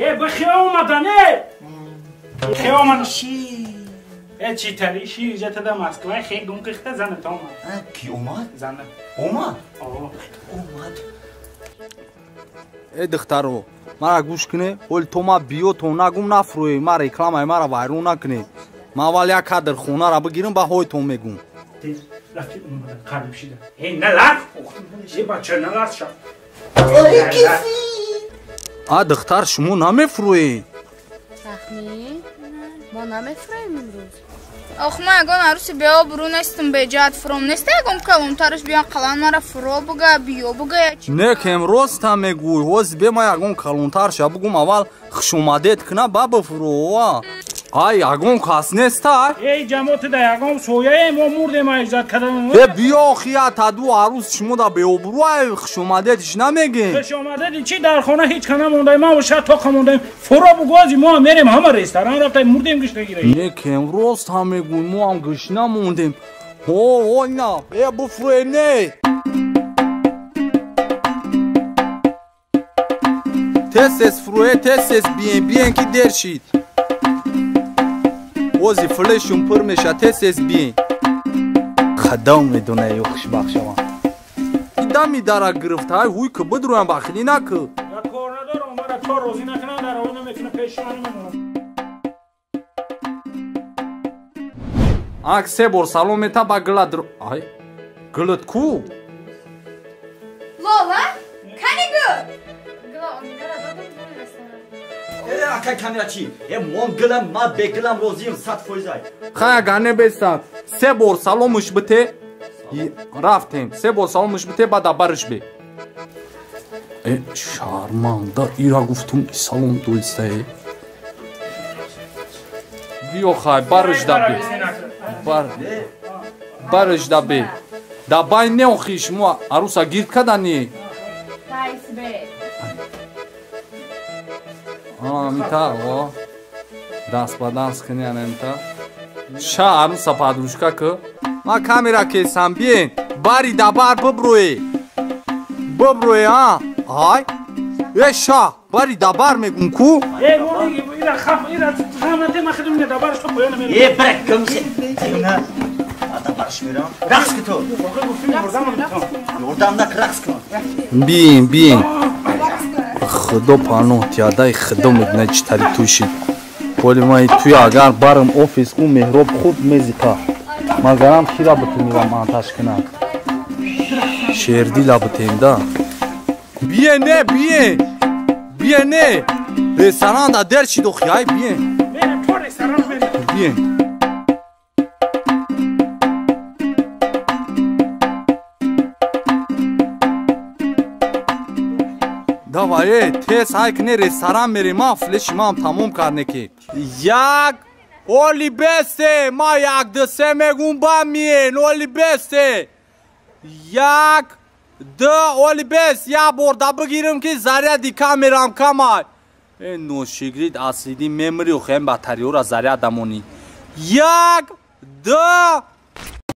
Бихе омадан, э! Хе омадан. Э, читари ши иҷата да Москва, хе гум кихта занат омад. Ки омад? Занат. Омад? Омад. Э, духтаро, мара гӯш куне, ҳоли то ма биё то нагум нафурӯе, ма рекламаи мара вайрон накуне. Ман аввал як кадр хонара бигирам, ба ҳойтон мегум. Рафти омада, қариб шида. Э, наларз! Э, бача, наларз ша. А, духтар, шумо намефурӯед? Тахмин? Мо намефурӯем имрӯз. Ох, ма ягон аруси беобрӯ нестам, беҷаҳат фуром неста, ягон калонтараш биён қалан мара фуро буга, биё буга. Не, кем роста мегӯй, ҳози бе ма ягон калонтарша бугум, аввал хушомадед куна, ба бифурӯ. Ай, ягон кас неста? Эй, ҷамоти да ягон сояе, мо мурдем аиззат кадан. Э, биё хия таду арӯс шумо да беобрӯ, ай хушомадедиш намегем. Хушомадеди чи дар хона ҳеҷ ка намондаем, ма ша тоқа мондаем. Фуро бугози мо мерем ҳама ресторан рафтаем, мурдем гишнагира. Не, кем рост ҳам мегӯй, мо ҳам гишна мондем. Ҳо, ҳо, ина, э, буфурӯем не. Тез тез фурӯе, тез тез биен, биен ки дер шид. Ози флешум пур меша, тез тез биен. Хадам медона ё хушбахт шавам. Дами дара гирифта, ай ҳуй ки бидроям бахилӣ накӣ. Я кор надорам, мара то розӣ накунам, дар оина мекунам, пеши ман мемонам. Ак се бор салом мета ба гила др... Ай, гилат ку? Лола, кани гул? Гила омидара додам бури ресторан. Э, акай камера чи? Э, мон гилам, ма бегилам розием 100%. Ай. Хай агар небеста, се бор саломуш бите, рафтем. Се бор саломуш бите, баъд абарш бе. Э, шарманда, ира гуфтум, салом дӯстае. Биё хай, барш да бе. Бар. Барш да бе. Да бай не охи шумо аруса гирд кадани. Тайс бе. Амита, о. Даст ба даст кини анамита. Ша аруса подружка ки. Ма камера кесам биен. Бари да бар бибрӯе. Бибрӯе, а? Ай. Э, ша, бари да бар мегум ку? Э, мо ира хаф, ира хамате ма хидум не да барш то поёна мерем. Э, брак, гамше. На. Да барш мерам. Рақс ки ту. Ёрдам нак рақс кун. Биен, биен. Худо паноҳ тиадай худо медона чӣ тари туй шид. Поли ман туй агар барам офис ку меҳроб хуб мезиқа. Магарам кира битунира монтаж кунам. Шердила битем да. Бие не, бие. Бие не. Ресторан да дер шид охи, ай бие. Мерем то ресторан мерем. Бие. Давай, э, тез ҳай кне ресторан мерем, ма флеши маам тамом карне ки. Як, оли бесте, ма як ду се мегум ба миен, оли бесте. Як, ду, оли бес, як бор да бигирам ки заряди камерам камай. Э, ношигрид аслиди мемри охем батариёра заряд дамонӣ. Як, ду,